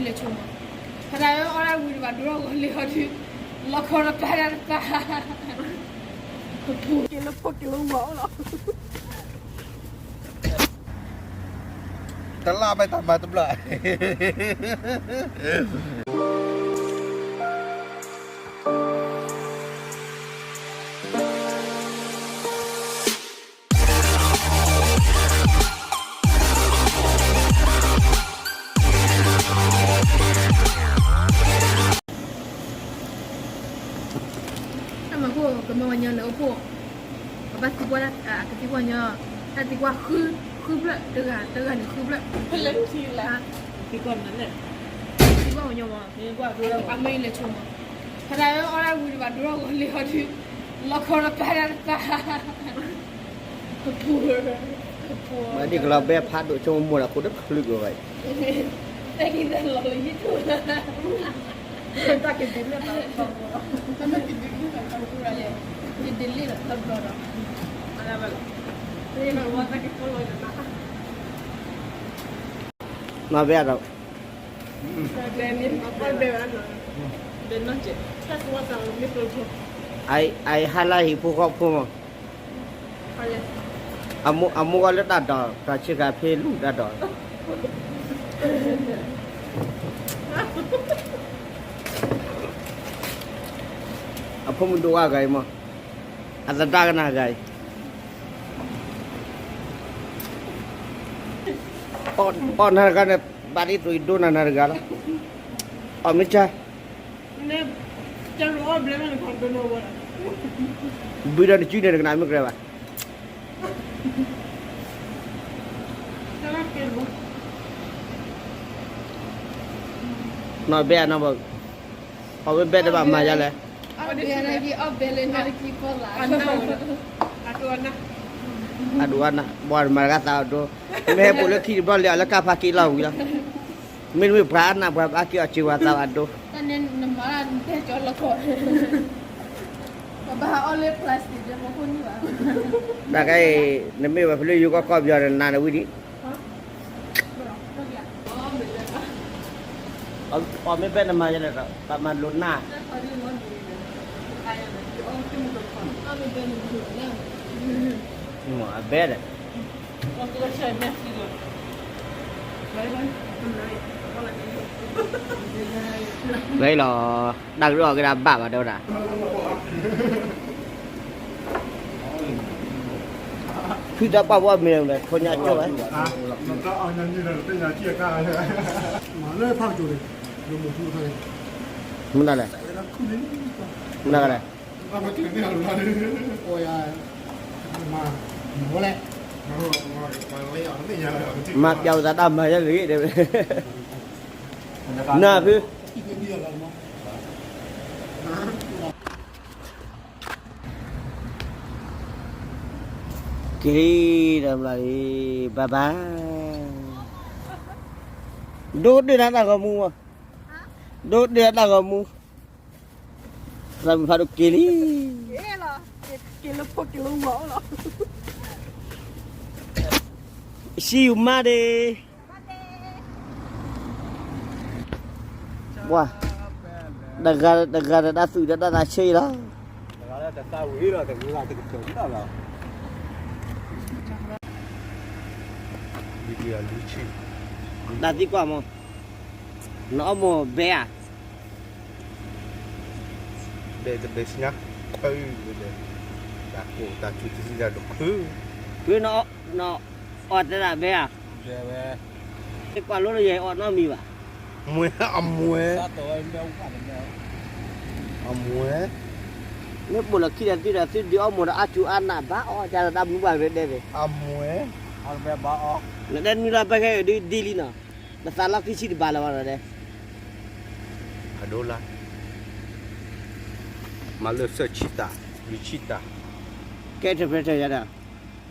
လဲၤဆိမး, ဖဒၣ်ဝဲအီၣ်ဒၣ်ဝံၤတဘၣ်ဒိၣ်ထီၣ်ဂီၤလံအီၤဒုး, လီခီတပၢ်ဒၣ်တပၢ်, ကဖိက့ၤလၢဖိက့ၤလၢဝီအိၣ်လီၤ, တလၢ်ဘၣ်တၢ်မၤတဘျီ တၢ်မၤခိၣ်ကမၢဝဲညီလၢအိၣ်ဖှိၣ်, ပဘၣ်သံကွၢ်တၢ်ကသံကွၢ်ညီ, တၢ်သံကွၢ်ဃု, ဃုဖျၢၣ်, တဂၤ, တဂၤန့ၣ်ဃုဖျၢၣ်, လၢထံလၢ, သံကွၢ်မနုၤလဲၣ်, သံကွၢ်ဝဲညီမး, အမ့ၢ်လဲၤဆိမး, ဖဒၣ်ဝဲအီၣ်ဒၣ်ဝံၤတဘၣ်ဒိၣ်ထီၣ်ဂီၤလံအီၤဒုး, လီခီတပၢ်ဒၣ်တပၢ် မၤဒ်ကလီၤဘဲဖးဒိၣ်ဆိကမိၣ်ဒီး ခိၣ်တဖျုးကဝဲ, တၢ်ကဒ်လၢ, တၢ်ကဒ်လၢ, ကဒ်လၢတဘျီဒီး, မၤဘဲဒီး, အဟါလၢဟံၣ်ဖိဃီဖိမး အမိၢ်ကီၢ်လၢတၢ်ဒိး, တၢ်ဆံးဃာ်ဖဲလူၤတၢ်ဒိး, အဖိမုၣ်ဒိၣ်ဝါဂၤအံၤမး, အသဒါကနၣ်ဂၤအံၤ, အီၣ်နၤတဂၤန့ၣ်, ဘၣ်ဒ်သိးအံၤဒိနၤနၤတဂၤလီၤ, အီၣ်မ့ၢ်ဆါ ဘုဒီးနစုန့ၣ် နကနၣ်မ့ၢ်ကြၢးဘၣ်. နီၢ်ဘဲအနီၢ်ဘၣ်, အီၣ်ဝဲဘဲတဘၣ်မၤယါလဲၣ်. အဒိၣ်အနၢ်, ဘၣ်မၤတဂၤသးအဒိ, မ့ၢ်ဟဲပိာ်လၢခံတဘျီလဲၤအီၤလၢကါဖးက့လီၤဝံၤလီၤ. မ့တမ့ၢ်ပှၤအနၢ်ပှၤဘၣ်က့ၤအီၣ်စ့ဝဲသးအဒိ တၢ်ခဲအံၤ နမ့ၢ်ဝဲဖဲလၢယိၤကီၢ်ကီၢ်ပယီၤန့ၣ် နၤနဝံၤဒံး, အီၣ်မ့ၢ်ဘဲနမၤယါန့ၣ် တၢ်မၤလိာ်နၢ်, အဘဲဒီး လၢလီၤ, တၢ်ကရၢအီၣ်က့ၤဒၣ်ဘၣ်ဘၣ်တဲဝဲဒၣ်, ဖုတၢ်ပာ်ဖှိၣ်အမံၤန့ၣ် ဖိညါကၠိဝဲ, မနုၤလဲၣ်, မနုၤလဲၣ်, မၤပျီသးတၢ်မၤယါန့ၣ်, နၢ်ဖု က့ၤလံ, တဘျီလံ, ဘၣ်ဘၣ်, ဒိၣ်ဒုၣ်နၤတၢ်ဂီၤမူမး, ဒိၣ်ဒုၣ်နၤတၢ်ဂီၤမူ, သးမုၢ်ဖးဒိၣ်က့ၤလံ, က့ၤလၢဖိက့ၤလၢဝီလီၤ, see you Monday. ပှၤ, တဂၤတဂၤဒီးတၢ်သူၣ်ဒီးတၢ်သးဆၢအံၤလီၤ. တၢ်သံကွၢ်မး, နအီၣ်မိၢ်ဘဲဧါ, ဘဲတဘဲစညါ, တၢ်ကိၢ်တၢ်စူၤတစံးတၢ်တခု, နအီၣ်တၢ်ဘဲဧါ, ကွၢ်လိလၢယဲအီၣ်နီတမံၤဘၣ်, မွဲအမွဲ, အမွဲ, မ့ၢ်ပိာ်လီၤခံဒီးသုဒီးသုဒုးအီၣ်မိၢ်ဒီးအါစူၤအါနးဘၣ်အီၣ် ကဒီးတၢ်မုၢ်ဘၣ်ရ့ဒဲးန့ၣ်, အမွဲ, နတဲနုာ်လီၤပၢ်ခဲအံၤဒုးဒ်လံနီၤ, နသးလီၤခံဆံတဘၣ်လၢၤဘၣ်ဒီး, အဒိလၢ မၤလၢစၢဆံတၢ်, လွံၢ်ဆံတၢ်, ကဲထၢၣ်ဖဲထၢၣ်ယၤဒီး,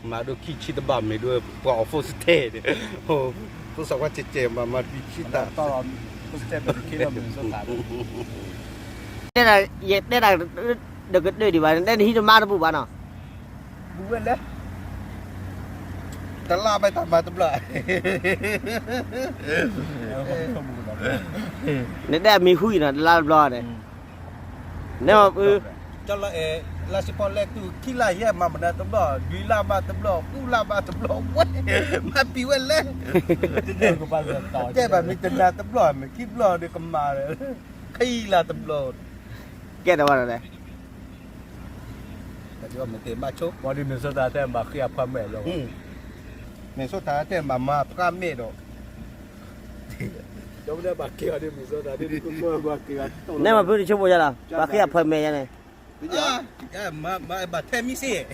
မၤဒိၣ်ခံဆံတဘၣ်မ့ၢ်ဒိၣ်ပှၤအီၣ်ဖိစတဲ, ဖိသၣ်ခွါကဲကဲမၤမၤလွံၢ်ဆံတၢ်, တဲဒၣ်, ယတဲဒၣ်တကတၢၢ်ဒံးဘၣ်, နတဲနဟံးတမါတဘူၣ်ဘၣ်နီၤ, ဝဲလဲၣ်, တလၢ်ဘၣ်တၢ်မၤတဘျီ, နတဲအမံၤဟူအံၤနီၤ တလါတဘျီန့ၣ်, နဲမၤပုၢ်, ကလီၤအဲၣ်, လါစ့ဖီလဲၣ်တုၤ ခံလါယဲၢ်မၤမနုၤတဘျီ, ဒွံလါမးတဘျီ, ဃုလါမးတဘျီ, ဝဲ, မၤပံၤဝဲလဲၣ်, တဲဘၣ်မ့ၢ်တနၤတဘျီ မ့ၢ်ခံဘျီဒီးကမၤ, ခံလါတဘျီ, ကဲဒၣ်ဝဲဒၣ်လဲၣ် မ့ၢ်ဆိတၢ်တဲမၤဃံအဖၢမဲာ်လီၤ, မ့ၢ်ဆိတၢ်တဲမၤမၤဖှါမဲာ်ဒီး, နဲမၤဖုတဆိကမိၣ်ယါလီၤ ပှၤဃံအဖၢမဲာ်ယါန့ၣ်, ဘၣ်ထဲမံၤစ့ၢ်,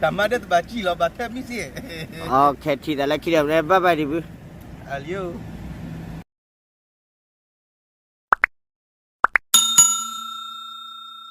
တၢ်မၤဒီးတဘၣ်စံၣ်လီၤ ဘၣ်ထဲမံၤစ့ၢ်, ခဲထံၣ်တၢ်လၢခံဒီး ဘၣ်ဘၣ်ဒံးဖု, အလံ